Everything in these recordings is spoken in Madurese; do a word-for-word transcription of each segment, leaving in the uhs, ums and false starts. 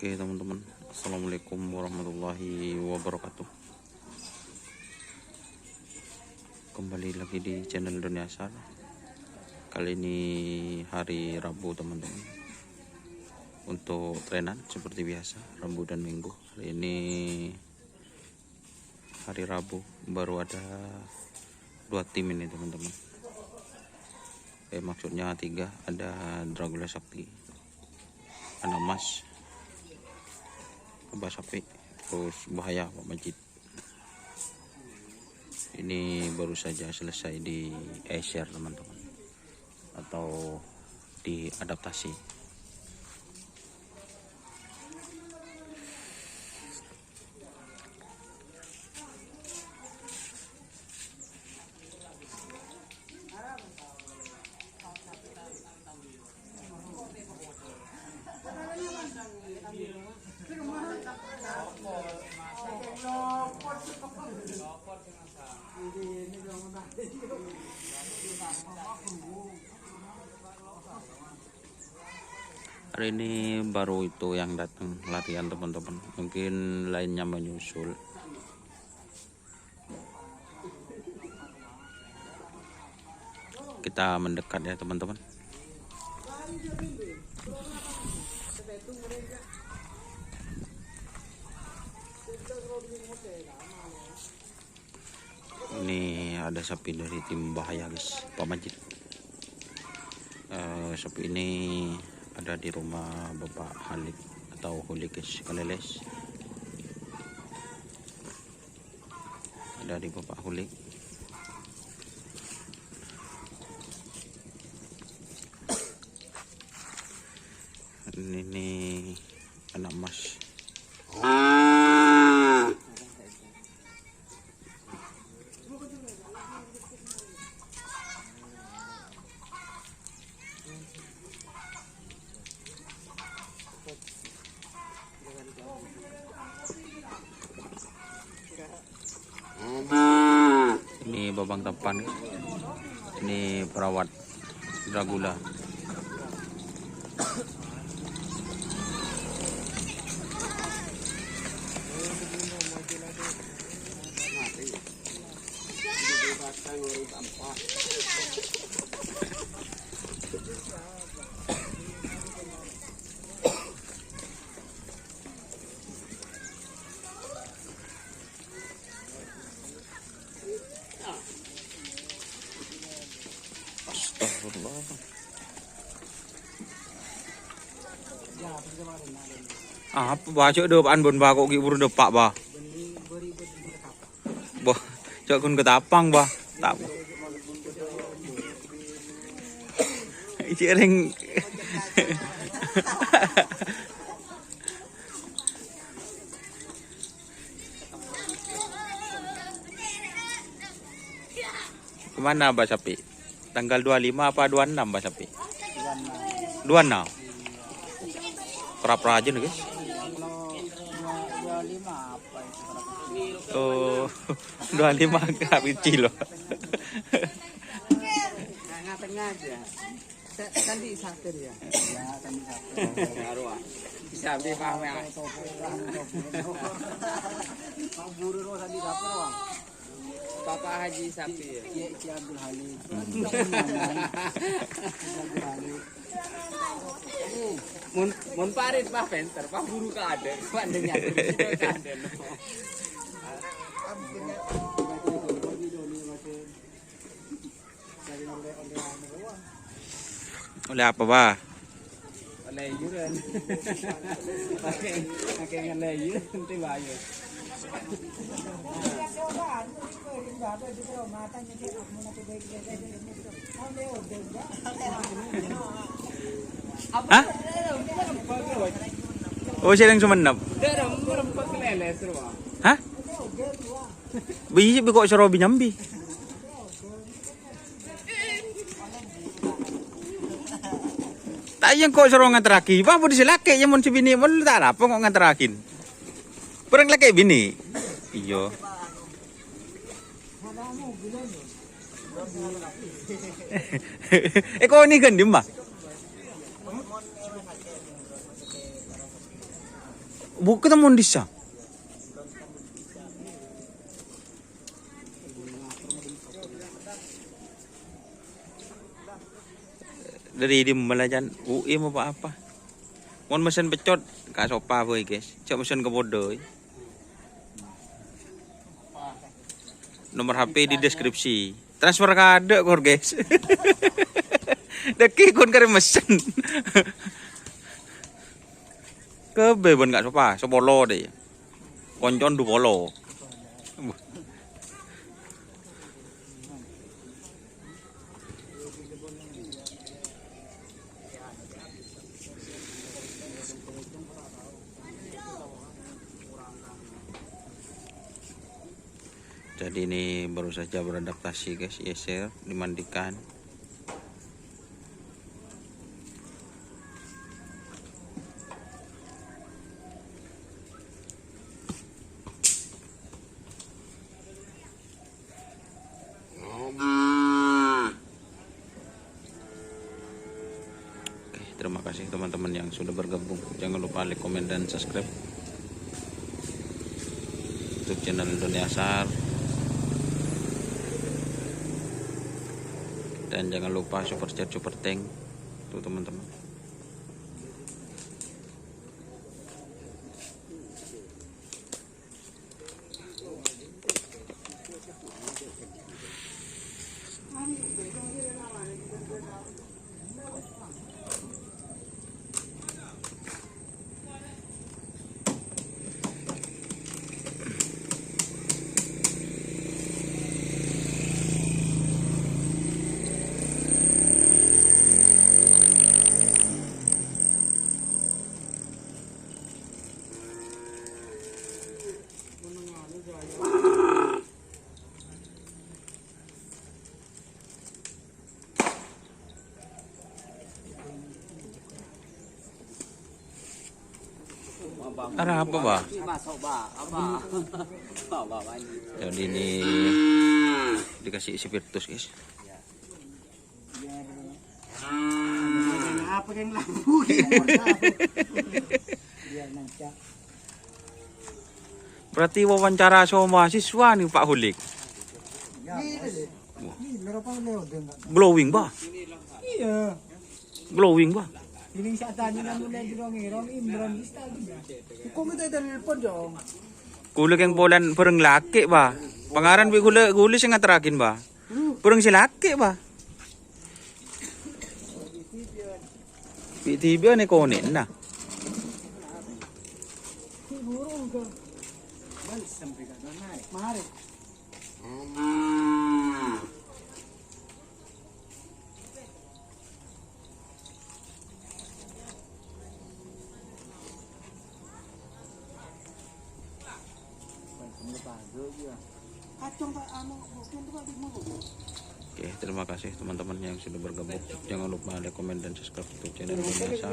Oke, teman-teman. Assalamualaikum warahmatullahi wabarakatuh. Kembali lagi di channel Doni Asar. Kali ini hari Rabu, teman-teman. Untuk trenan seperti biasa, Rabu dan Minggu. Kali ini hari Rabu, baru ada dua tim ini, teman-teman. Eh, maksudnya tiga, ada Dragula Sakti, Anak Emas, Abah Sapi, terus Bahaya, Pak Majid. Ini baru saja selesai di-share, teman-teman, atau diadaptasi. Hari ini baru itu yang datang latihan, teman-teman. Mungkin lainnya menyusul. Kita mendekat ya, teman-teman. Ini ada sapi dari tim Bahaya, guys, Pak Majid. Eh, sapi ini ada di rumah Bapak Halik atau Holik, guys, Kaleles. Ada di Bapak Holik. Ini nih Anak Emas. Ini Babang Tampan. Ini perawat Dragula. Astagfirullah. Apa, Bah? Cok, dopaan bon, Bah, kok ghi' buru deppa', Bah? Bah, cok, kun ketapang, Bah. Tap-, Isi ring. Kemana, Bah Sapi? Tanggal dua lima apa dua enam, Bah Sapi? Dua enam. Kerap rajin, guys. Oh, dua lima kerap kecil loh. Tengah-tengah aja. Sa-, Sandi Sapir ya? Ya, Sandi Sapir. Baru, ah. Bisa ambil paham ya? Mau buru lo Sandi Sapir, Bang. Bapak Haji Sapir. Iya, Ki Abdul Halim. Ki Abdul Halim. Mun, mun parit, Pak, penter, Pak, buru ka ada. Pak, ada nyari, ka ada. Oleh apa, Bah? Oleh yuran. Pakai, pakai ngelai yuran, nanti bayar. Hah? Oh, sè neng Sumenep. Hah? Bi, bi kok sè robi nyambi? Ta' iyâ kok soro nganterraghi. Bâ, budi sè lakè', yâ, mon sè binè', mon ta' arapa kok nganterraghi. Bhâreng lakè' binè'. Iyâ. Eh, kok ini kan, Dim, Bâ? Buka temen dissa. Dâri dimma la, Can? U I apa apa? Mon mesen peccot, ka Sopa, boy, guys. Jhâ' mesen ka Podoi. Nomor H P di deskripsi. Transfer kaadâ', kor, guys. Dâgghi' kon karè mesen. Kabbhi bân ka' Sopa, sapolo dâ'. Koncon dupolo. Jadi ini baru saja beradaptasi, guys, Yeser dimandikan. Oke, terima kasih teman-teman yang sudah bergabung. Jangan lupa like, komen, dan subscribe YouTube channel Doni Asar. Dan jangan lupa super chat, super thank tuh, teman-teman. Arapa, Bah? Jadi ini dikasih spiritus, guys. Apa yang lampu? Biar nancak. Berarti wawancara sama mahasiswa nih, Pak Hulik. Iya, Bos. Wah. Ini berapa lewat dia enggak? Glowing, Bah. Iya. Glowing, Bah. Ini saat tadi namun yang dirong-irong, Imran bisa gitu. Kok minta telepon, Jong? Kaulâ kèng polana bhâreng lakè', Bah. Pangaran bi' kaulâ, kaulâ sè ngaterraghi, Bah. Bhâreng sè lakè', Bah. Bi' dhibi' nè konè'na. Mare. Oke, terima kasih teman-teman yang sudah bergabung. Jangan lupa like, komen, dan subscribe YouTube channel Doni Asar.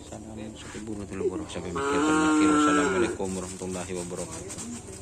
Salam satu buru dulu, bro. Sampai mikir, mikir. Wassalamualaikum warahmatullahi wabarakatuh.